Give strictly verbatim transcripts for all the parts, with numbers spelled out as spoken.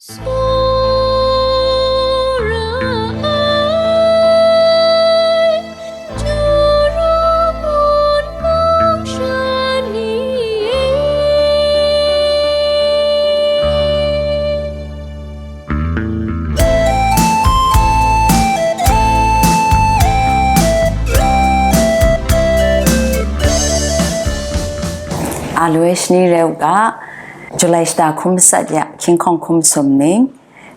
Tsawra ai, Turu ngun mung sha ni e. Aloi shani rai u ga, July shata hkum matsat ya, hkying hkawng hkum sum ning,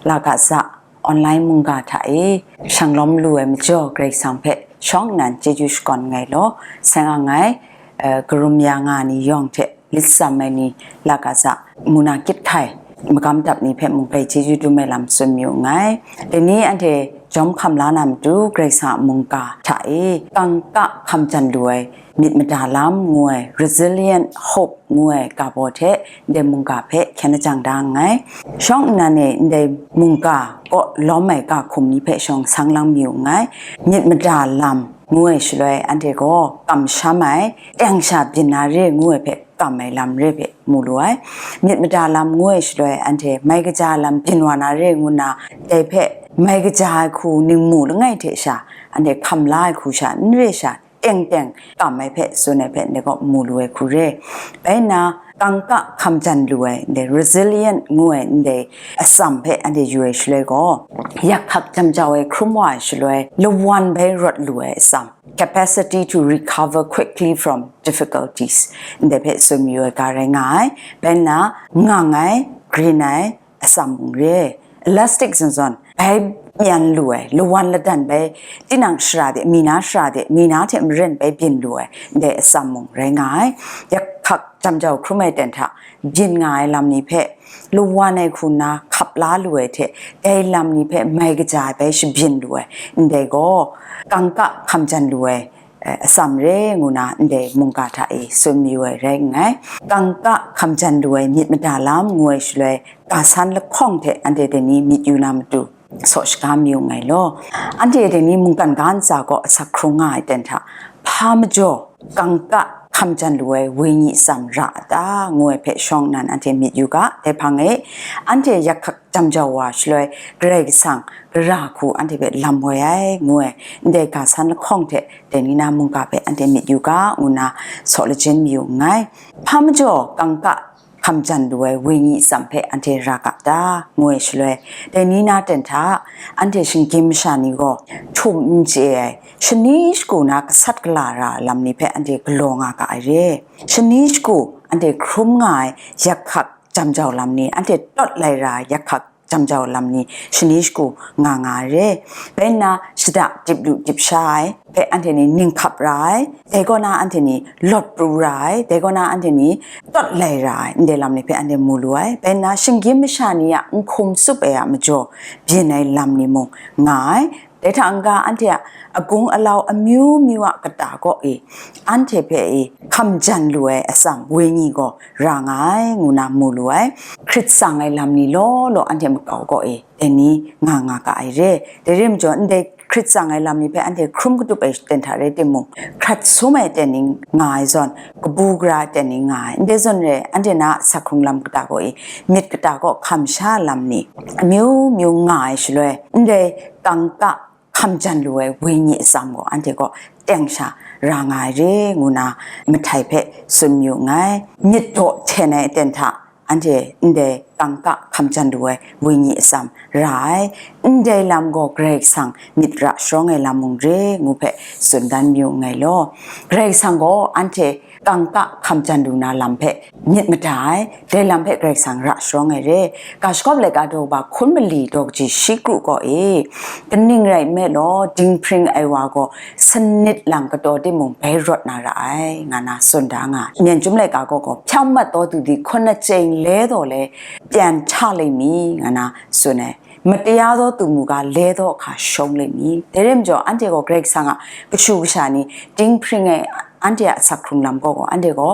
la ga za, online mungga hta e, shang lawm lu ai majaw Karai Kasang hpe shawng nnan chyeju shakawn nngai law, seng ang ai, eh, karum ya nga ni yawng hte lit tsam ai ni, la ga za, muna kyit hkai, magam dap ni hpe mung bai chyeju dum ai lam tsun mayu nngai. Dai ni anhte jawm hkam la na matu, Karai Kasang a mungga hta e, kangka hkam jan lu ai, myit mada lam ngu ai, resilient hope ngu ai ga baw hte ndai mungga hpe hkyen lajang da nngai. Shawng nnan e ndai mungga kaw lawm ai ga hkum ni hpe shawng sang lang mayu nngai. Myit mada lam ngu ai shaloi, anhte gaw kamsham ai, teng sha byin na re ngu ai hpe kam ai lam re hpe mu lu ai. Myit mada lam ngu ai shaloi, anhte mai kaja lam byin wa na re ngu nna, dai hpe mai kaja ai hku ningmu langai hte sha, anhte hkam la ai hku sha, n re sha, teng teng kam ai hpe tsun ai hpe ndai gaw mu lu ai hku re. Bai nna, kangka hkam jan lu ai, ndai resilient ngu ai ndai atsam hpe anhte yu ai shaloi gaw, yak hkak jam jau ai hkrum wa ai shaloi, lawan bai rawt lu ai atsam, capacity to recover quickly from difficulties, ndai hpe tsun mayu ai ga rai nga ai. Bai nna, ngang ai, grin ai, atsam mung re. Elastic zawn zawn, bai myan lu ai, lawan ladan bai, tinang shara de, mi na shara de, mi na hte maren bai byin lu ai, ndai atsam mung rai nga ai. Yak hkak jam jau hkrum ai ten hta, byin nga ai lam ni hpe, lawan ai hku nna hkap la lu ai hte, dai lam ni hpe mai kaja ai bai shabyin lu ai, ndai gaw, kangka hkam jan lu ai, eh, atsam re ngu na ndai mungga hta e tsun mayu ai rai nngai. Kangka hkam jan lu ai myit mada lam ngu ai shaloi, ga san lahkawng hte anhte dai ni myit yu na matu, saw shaga mayu nngai law. Anhte dai ni mungkan ga ntsa gaw asak hkrung nga ai ten hta, hpa majaw kangka hkam jan lu ai wenyi atsam ra a ta, ngu ai hpe shawng nnan anhte myit yu ga, dai hpang e, anhte yak hkak jam jau wa shaloi, Karai Kasang, gara hku anhte hpe lam woi ai, ngu ai, ndai ga san lahkawng hte, dai ni na mungga hpe anhte myit yu ga, ngu nna saw lajin mayu nngai. Hpa majaw kangka hkam jan lu ai wenyi atsam hpe anhte ra ga ta, ngu ai shaloi, dai ni na ten hta, anhte shinggyim masha ni gaw, htum n chye ai, shani shagu na gasat gala ra ai lam ni hpe anhte galaw nga ga ai re. Shani shagu anhte hkrum nga ai yak hkak jam jau lam ni, anhte tawt lai ra ai yak hkak jam jau lam ni shani shagu nga nga ai re. Bai nna shada dip lu dip sha ai, bai anhte ni ning hkap ra ai, dai kaw na anhte ni lawt pru ra ai, dai kaw na anhte ni tawt lai ra ai, ndai lam ni hpe anhte mu lu ai. Bai nna shinggyim masha ni a n hkum tsup ai a majaw byin ai lam ni mung nga ai. Dai hta n-ga anhte a agung alau amyu myu a kata kaw e, anhte hpe e hkam jan lu ai atsam wenyi gaw ra nga ai, ngu na mu lu ai. Hkrit tsang ai lam ni law law anhte makau kaw e, dai ni nga nga ga ai re. Dai re majaw, ndai hkrit tsang ai lam ni hpe anhte hkrum katup ai ten hta rai timung, hkrat sum ai ten ni nga ai zawn, kabu gara ai ten ni nga ai. Ndai zawn re, anhte na a asak hkrung lam kata kaw e, myit kata kaw hkam sha lam ni, amyu myu nga ai shaloi, ndai kangka hkam jan lu ai wenyi atsam gaw anhte kaw teng sha ra nga ai re, ngu na mahtai hpe tsun mayu nngai. Myit daw hten ai aten hta anhte ndai kangka hkam jan lu ai wenyi atsam ra ai. Ndai lam gaw Karai Kasang myit ra sharawng ai lam mung re, ngu hpe tsun dan mayu nngai law. Karai Kasang gaw anhte kangka hkam jan lu na lam hpe myit mada ai, dai lam hpe Karai Kasang ra sharawng ai re. Ga shagawp laika daw kaba hkun mali daw kaji shi kru kaw e, kaning rai nme law, dinghpring ai wa gaw sanit lang kataw timung bai rawt na ra ai, nga na tsun da nga ai. Myen chyum laika kaw gaw, ဖြောင့်မတ်သောသူသည် ခုနစ်ကြိမ်လဲသော်လည်း ပြန်ထလိမ့်မည် nga na tsun ai. မတရားသောသူမူကား လဲသောအခါ ရှုံးလိမ့်မည်။ Dai re majaw, anhte gaw Karai Kasang a kashu kasha ni, dinghpring ai anhte a asak hkrung lam gaw gaw, anhte gaw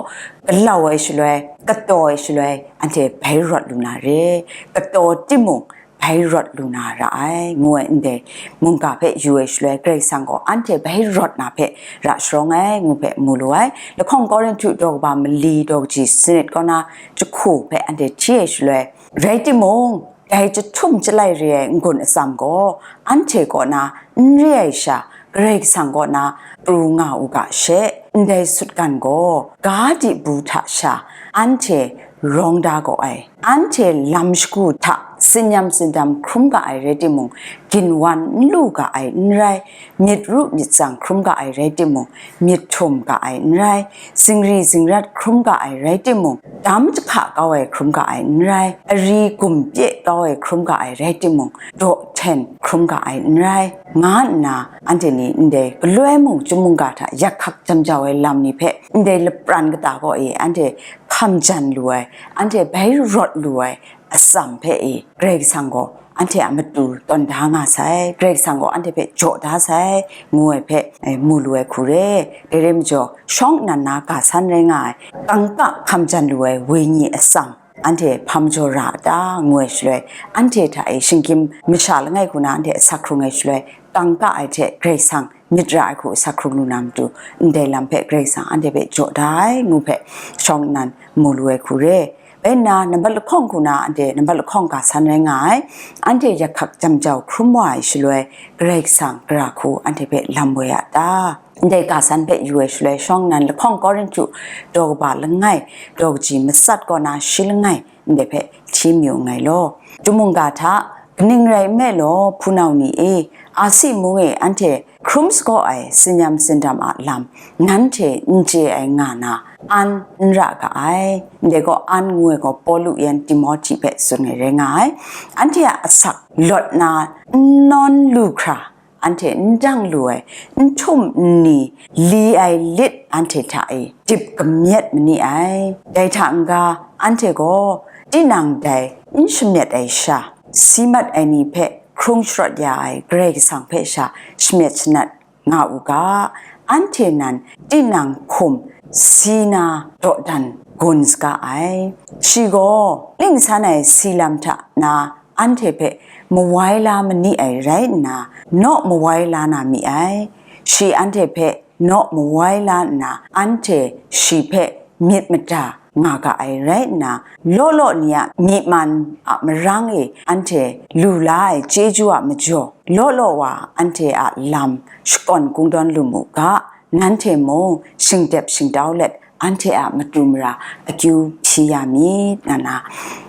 galau ai shaloi, kataw ai shaloi, anhte bai rawt lu na re, kataw timung, bai rawt lu na ra ai, ngu ai ndai mungga hpe yu ai shaloi, Karai Kasang gaw anhte bai rawt na hpe ra sharawng ai, ngu hpe mu lu ai. Lahkawng Korinhtu daw kaba mali daw kaji sanit kaw na jahku hpe anhte hti ai shaloi, rai timung, Dai chyahtum chyalai re ai n-gun atsam gaw, anhte kaw na n re ai sha, Karai Kasang kaw na pru nga u ga she, ndai sutgan gaw, ga dibu hta sha, anhte rawng da gaw ai. Anhte lam shagu hta sinyam sindam hkrum ga ai rai timung, ginwan n lu ga ai n rai, myit ru myit tsang hkrum ga ai rai timung, myit htum ga ai n rai, zingri zingrat hkrum ga ai rai timung, dam jahka kau ai hkrum ga ai n rai, ari gumhpye kau ai hkrum ga ai rai timung, daw hten hkrum ga ai n rai, nga nna anhte ni ndai galoi mung chyum mungga hta yak hkak jam jau ai lam ni hpe ndai lapran kata kaw e anhte hkam jan lu ai, anhte bai rawt lu ai atsam hpe e Karai Kasang gaw anhte a matu tawn da nga sai, Karai Kasang gaw anhte hpe jaw da sai, ngu ai hpe, eh, mu lu ai hku re. Dai rai majaw, shawng nnan na ga san rai nga ai, kangka hkam jan lu ai wenyi atsam, anhte hpa majaw ra a ta, ngu ai shaloi, anhte hta e shinggyim masha langai hku na anhte asak hkrung ai shaloi, kangka ai hte Karai Kasang myit ra ai hku asak hkrung lu na matu, ndai lam hpe Karai Kasang anhte hpe jaw da ai, ngu hpe shawng nnan mu lu ai hku re. Bai nna, nambat lahkawng hku na anhte nambat lahkawng ga san rai nga ai, anhte yak hkak jam jau hkrum wa ai shaloi, Karai Kasang gara hku anhte hpe lam woi a ta? Ndai ga san hpe yu ai shaloi, shawng nnan lahkawng Korinhtu daw kaba langai, daw kaji matsat kaw na shi langai, ndai hpe hti mayu nngai law. Chyum mungga hta, kaning rai nme law, hpunau ni e, Asi mung e anhte hkrum sagaw ai sinyam sindam a lam, nanhte n chye ai nga na, an n ra ga ai. Ndai gaw an ngu ai gaw Pawlu yan Timohti hpe tsun ai rai nga ai. Anhte a asak lawt na n nawn lu hkra, anhte n dang lu ai, n htum n ni, li ai lit anhte hta e dip kamyet ma ni ai. Dai hta n-ga, anhte gaw tinang dai n shamyet ai sha, si mat ai ni hpe hkrung sharawt ya ai Karai Kasang hpe sha shamyet shanat nga u ga, anhte nan tinang hkum si na dawdan gun saga ai. Shi gaw ling san ai si lam hta na anhte hpe mawai la ma ni ai rai nna, naw mawai la na mi ai. Shi anhte hpe naw mawai la nna, anhte shi hpe myit mada nga ga ai rai nna, law law ni a myi man a marang e anhte lu la ai chyeju a majaw, law law wa anhte a lam shakawn kungdawn lu mu ga, nanhte mung shingdep shingtau let, anhte a matu mara akyu hpyi ya myit, nga na,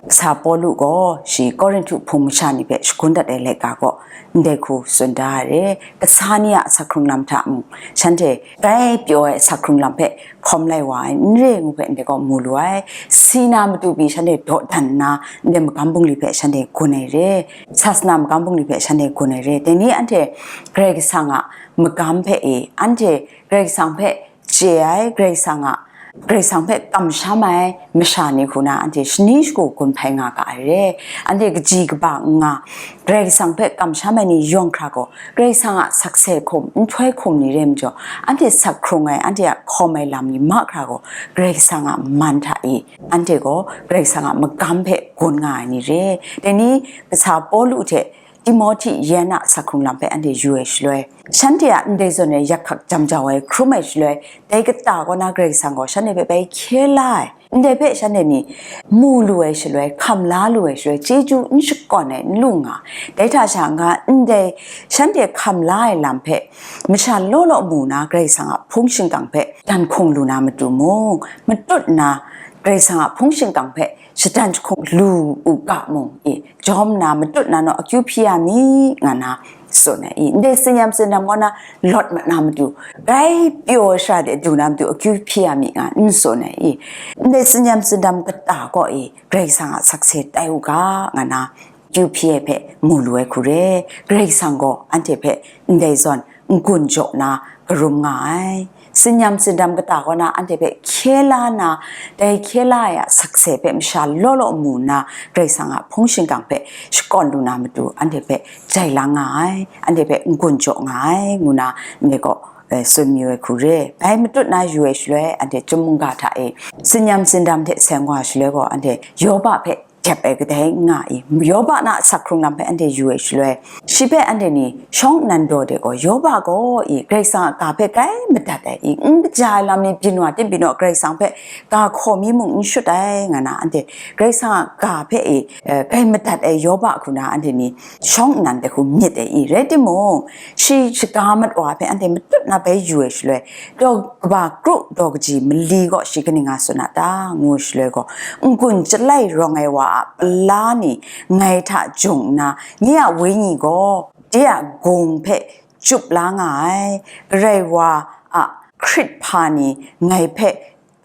kasa Pawlu gaw shi Korinhtu hpung masha ni hpe shagun dat ai laika gaw ndai hku tsun da ai re. Kasa ni a asak hkrung lam hta mung, shanhte grai pyaw ai asak hkrung lam hpe hkawm lai wa ai n re ngu hpe ndai gaw mu lu ai. Si na matu pyi shanhte dawdan nna, ndai magam bungli hpe shanhte gun ai re. Sasana magam bungli hpe shanhte gun ai re. Dai ni anhte Karai Kasang a magam hpe e, anhte Karai Kasang hpe chye ai, Karai Kasang a, Karai Kasang hpe kamsham ai masha ni hku na anhte shani shagu gun hpai nga ga ai re. Anhte kaji kaba n nga, Karai Kasang hpe kamsham ai ni yawng hkra gaw, Karai Kasang a sakse hkum, nhtoi hkum ni re majaw, anhte sak hkrung ai, anhte a hkawm ai lam ni mahkra gaw, Karai Kasang a man hta e, anhte gaw Karai Kasang a magam hpe gun nga ai ni re. Dai ni kasa Pawlu hte Timohti yan a sak hkrung lam hpe anhte yu ai shaloi, shanhte a ndai zawn e yak hkak jam jau ai hkrum ai shaloi, dai kata kaw na Karai Kasang gaw shanhte hpe bai hkye la ai. Ndai hpe shanhte ni mu lu ai shaloi, hkam la lu ai shaloi, chyeju n shakawn ai n lu nga. Dai hta sha nga, ndai shanhte hkam la ai lam hpe masha law law mu na Karai Kasang a hpung shingkang hpe dan hkung lu na matu mung, matut nna Karai Kasang a hpung shingkang hpe shadan jahkung lu u ga mung e, jawm na matut na naw akyu hpyi ya mi, nga na tsun ai i. Ndai sinyam sindam kaw na lawt mat na matu, grai pyaw ai shara de du na matu akyu hpyi ya mi, nga n tsun ai i. Ndai sinyam sindam kata kaw e Karai Kasang a sakse tai u ga, nga na akyu hpyi ai hpe mu lu ai hku re. Karai Kasang gaw anhte hpe ndai zawn n-gun jaw na karum nga ai. Sinyam sindam kata kaw na anhte hpe hkye la na, dai hkye la ai a sakse hpe masha law law mu nna, Karai Kasang a hpung shingkang hpe shakawn lu na matu anhte hpe jai lang nga ai, anhte hpe n-gun jaw nga ai, ngu na ndai gaw, eh, tsun mayu ai hku re. Bai matut na yu ai shaloi, anhte chyum mungga hta e sinyam sindam hte seng wa shaloi gaw, anhte Yawba hpe dep ai kadai nga i, Yoba na asak hkrung lam hpe anhte yu ai shaloi, shi hpe anhte ni shawng nnan daw de gaw, Yoba gaw i, Karai Kasang a ga hpe grai madat ai i, n kaja ai lam ni byin wa tim byin naw, Karai Kasang hpe ga hkaw mi mung n shut ai, nga na anhte Karai Kasang a ga hpe i, eh, grai madat ai Yoba hku na anhte ni shawng nnan de hku myit ai i, rai timung, shi shaga mat wa hpe anhte matut na bai yu ai shaloi, daw kaba kru daw kaji mali gaw shi kaning a tsun a ta, ngu shaloi gaw, n-gun chyalai rawng ai wa a pala ni ngai hta jung nna, nye a wenyi gaw de a gung hpe jup la nga ai, Karai wa a hkrit hpa ni ngai hpe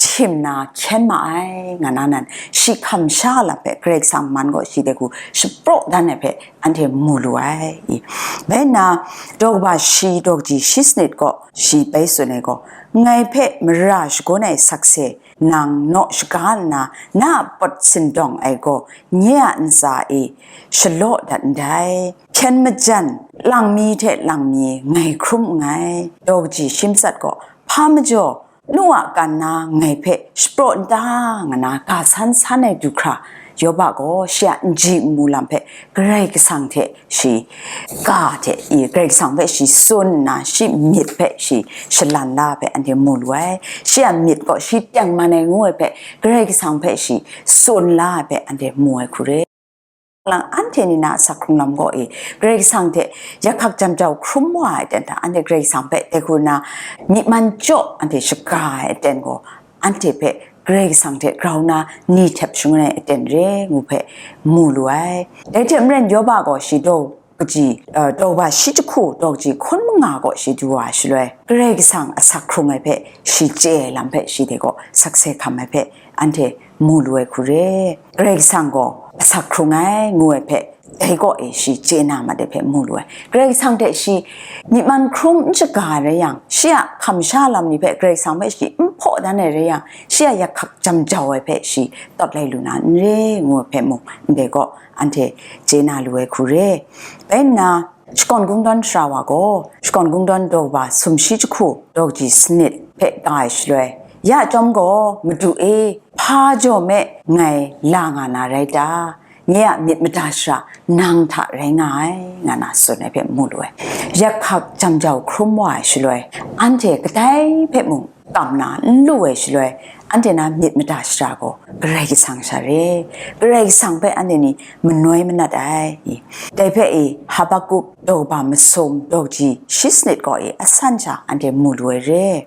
htim na hkyen ma ai, nga na nan, shi hkam sha lam hpe Karai Kasang man gaw shi de hku shapraw dan ai hpe anhte mu lu ai. I, bai nna, daw kaba shi daw kaji shi sanit gaw shi bai tsun ai gaw, ngai hpe mara shakawn ai sakse nang naw shaga nna, na a pawt sindawng ai gaw nye a ntsa e shalaw dat ndai. Hpyen majan, lang mi hte lang mi ngai hkrum nngai. Daw kaji shi matsat gaw, hpa majaw, nu a kan na ngai hpe shapraw n ta, nga na ga san san ai du hkra, Yoba gaw shi a n ji n mu lam hpe Karai Kasang hte shi ga hte i, Karai Kasang hpe shi tsun nna, shi myit hpe shi shalan la ai hpe anhte mu lu ai. Shi a myit gaw shi tengman ai ngu ai hpe Karai Kasang hpe shi tsun la ai hpe anhte mu ai hku re. Lang anhte ni na asak hkrung lam gaw i, Karai Kasang hte yak hkak jam jau hkrum wa ai aten hta, anhte Karai Kasang hpe dai hku na myi man jaw anhte shaga ai aten gaw, anhte hpe Karai Kasang hte grau na ni htep shangun ai aten re ngu hpe mu lu ai. Dai hte maren Yoba gaw shi daw kaji, eh, daw kaba shi jahku daw kaji hkun manga gaw shi du wa ai shaloi, Karai Kasang asak hkrung ai hpe shi chye ai lam hpe shi de gaw sakse hkam ai hpe anhte mu lu ai hku re. Karai Kasang gaw asak hkrung ai ngu ai hpe, dai gaw e shi chye na mat ai hpe mu lu ai. Karai Kasang hte shi myi man hkrum n shaga ai rai yang, shi a hkam sha lam ni hpe Karai Kasang hpe shi n hpaw dan ai rai yang, shi a yak hkak jam jau ai hpe shi tawt lai lu na n re, ngu ai hpe mung, ndai gaw anhte chye na lu ai hku re. Bai nna, Shakawn Kungdawn sara wa gaw, Shakawn Kungdawn daw kaba sumshi jahku daw kaji sanit hpe ta ai shaloi, ya chyawm gaw, Madu e, hpa jaw me ngai la nga na rai ta? Nye a myit mada shara nang hta rai nga ai, nga na tsun ai hpe mu lu ai. Yak hkak jam jau hkrum wa ai shaloi, anhte kadai hpe mung kam na n lu ai shaloi, anhte na myit mada shara gaw Karai Kasang sha re. Karai Kasang hpe anhte ni manoi manat ai. Dai hpe i, Habakuk daw kaba masum daw kaji shi sanit gaw i, asan sha anhte mu lu ai re.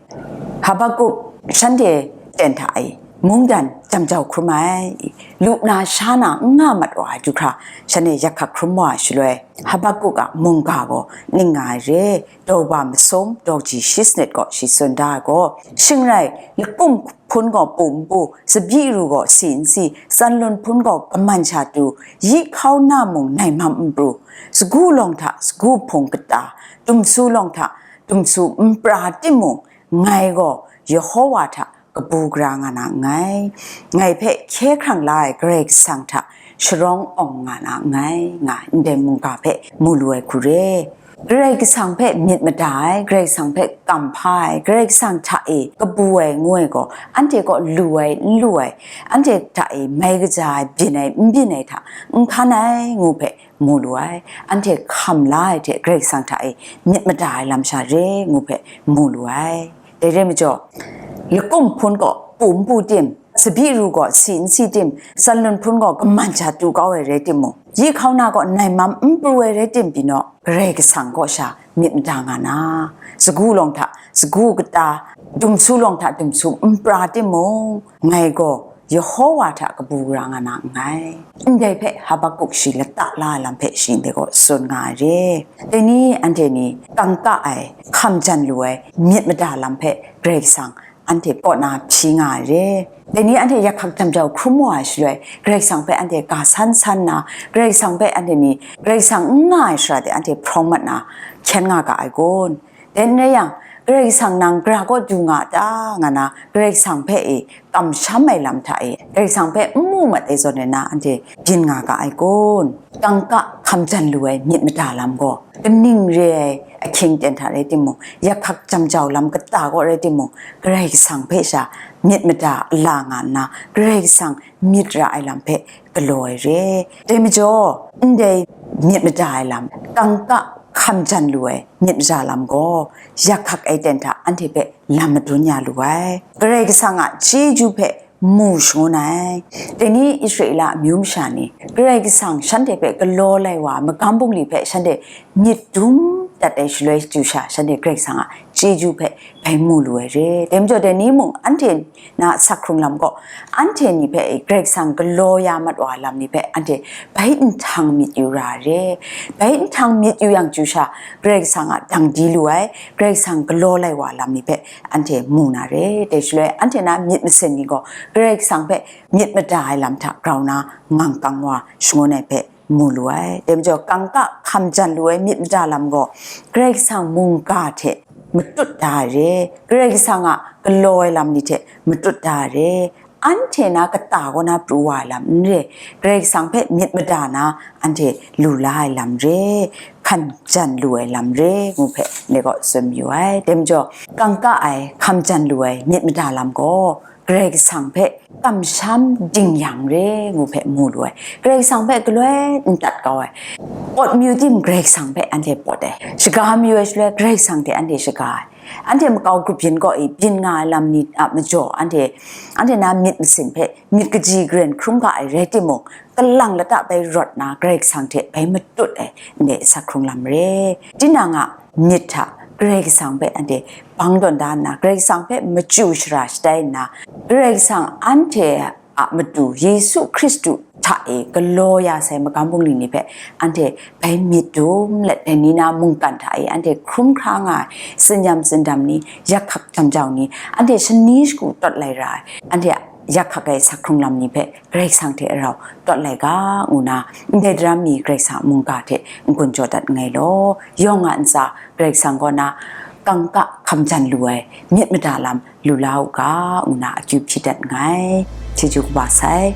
Habakuk shanhte ten hta i, mungdan jam jau hkrum ai, lu na sha na n nga mat wa ai du hkra, shanhte yak hkak hkrum wa ai shaloi, Habakuk a mungga gaw ning nga ai re. Daw kaba masum daw kaji shi sanit gaw shi tsun da ai gaw, shing rai, lakum hpun gaw pu n pu, tsabyi ru gaw si n si, tsanlun hpun gaw kaman sha tu, yi hkau na mung nai mam n pru, sagu lawng hta sagu hpung kata, dumsu lawng hta dumsu n pra timung, ngai gaw Yehowa hta kabu gara nga na nngai. Ngai hpe hkye hkrang la ai Karai Kasang hta sharawng awng nga na nngai, nga ndai mungga hpe mu lu ai hku re. Karai Kasang hpe myit mada ai, Karai Kasang hpe kamhpa ai, Karai Kasang hta e kabu ai ngu ai gaw, anhte kaw lu ai, n lu ai, anhte hta e mai kaja ai, byin ai, n byin ai hta n hkan ai, ngu hpe mu lu ai. Anhte hkam la ai hte Karai Kasang hta e myit mada ai lam sha re, ngu hpe mu lu ai. Dai re majaw, lakum hpun gaw pu n pu tim, tsabyi ru gaw si n si tim, tsanlun hpun gaw kaman sha tu kau ai rai timung, yi hkau na gaw nai mam n pru ai rai tim pyi naw, Karai Kasang kaw sha myit mada nga na, sagu lawng hta sagu kata, dumsu lawng hta dumsu n pra timung, ngai gaw Yehowa hta kabu gara nga na nngai. Ndai hpe Habakuk shi lata la ai lam hpe shi ndai gaw tsun nga ai re. Dai ni anhte ni kangka ai, hkam jan lu ai, myit mada lam hpe Karai Kasang anhte kaw na hpyi nga ai re. Dai ni anhte yak hkak jam jau hkrum wa ai shaloi, Karai Kasang hpe anhte ga san san na, Karai Kasang hpe anhte ni, Karai Kasang n nga ai shara de anhte hprawng mat na, hkyen nga ga ai kun? Dai n rai yang, Karai Kasang nang gara kaw du nga a ta, nga na, Karai Kasang hpe e kamsham ai lam hta e, Karai Kasang hpe n mu mat ai zawn e na, anhte byin nga ga ai kun? Kangka hkam jan lu ai myit mada lam gaw, kaning re ai ahkying ten hta rai timung, yak hkak jam jau lam kata kaw rai timung, Karai Kasang hpe sha myit mada a la nga nna, Karai Kasang myit ra ai lam hpe galaw ai re. Dai majaw, ndai myit mada ai lam, kangka hkam jan lu ai myit mada lam gaw, yak hkak ai ten hta anhte hpe lam madun ya lu ai. Karai Kasang a chyeju hpe mu shangun ai. Dai ni Israela amyu masha ni, Karai Kasang shanhte hpe galaw lai wa, magam bungli hpe shanhte myit dum dat ai shaloi chyu sha, shanhte Karai Kasang a chyeju hpe bai mu lu ai re. Dai majaw, dai ni mung anhte na sak hkrung lam gaw, anhte ni hpe Karai Kasang galaw ya mat wa lam ni hpe anhte bai nhtang myit yu ra ai re. Bai nhtang myit yu yang chyu sha, Karai Kasang a dang di lu ai, Karai Kasang galaw lai wa lam ni hpe anhte mu na re. Dai shaloi, anhte na myit masin ni gaw Karai Kasang hpe myit mada ai lam hta grau na ngangkang wa shangun ai hpe mu lu ai. Dai majaw, kangka hkam jan lu ai myit mada lam gaw, Karai Kasang mungga hte matut da ai re. Karai Kasang a galaw ai lam ni hte matut da ai re. Anhte na kata kaw na pru wa ai lam n re, Karai Kasang hpe myit mada na anhte lu la ai lam re, hkan jan lu ai lam re, ngu hpe ndai gaw tsun mayu ai. Dai majaw, kangka ai hkam jan lu ai myit mada lam gaw, Karai Kasang hpe kamsham ding yang re, ngu hpe mu lu ai. Karai Kasang hpe galoi n tat kau ai. Pawt mayu tim, Karai Kasang hpe anhte pawt ai. Shaga mayu ai shaloi, Karai Kasang hte anhte shaga ai. Anhte makau grup yin kaw e byin nga ai lam ni a majaw, anhte, anhte na myit masin hpe myit kaji karen hkrum ga ai rai timung, kalang lata bai rawt na Karai Kasang hte bai matut ai ndai sak hkrung lam re. Tinang a myit hta Karai Kasang hpe anhte bang tawn da nna, Karai Kasang hpe machyu shara shatai nna, Karai Kasang anhte a Madu Yesu Hkristu hta e galaw ya sai magam bungli ni hpe anhte bai myit dum let, dai ni na mungkan hta e anhte hkrum hkra nga ai, tsin-yam tsindam ni, yak hkak jam jau ni, anhte shani shagu tawt lai ra ai, anhte yak hkak ai sak hkrung lam ni hpe Karai Kasang hte rau tawt lai ga, ngu na, ndai daram mi Karai Kasang a mungga hte n-gun jaw dat nngai law, yawng a ntsa Karai Kasang kaw na kangka hkam jan lu ai myit mada lam lu la u ga, ngu na akyu hpyi dat nngai. Chyeju kaba sai.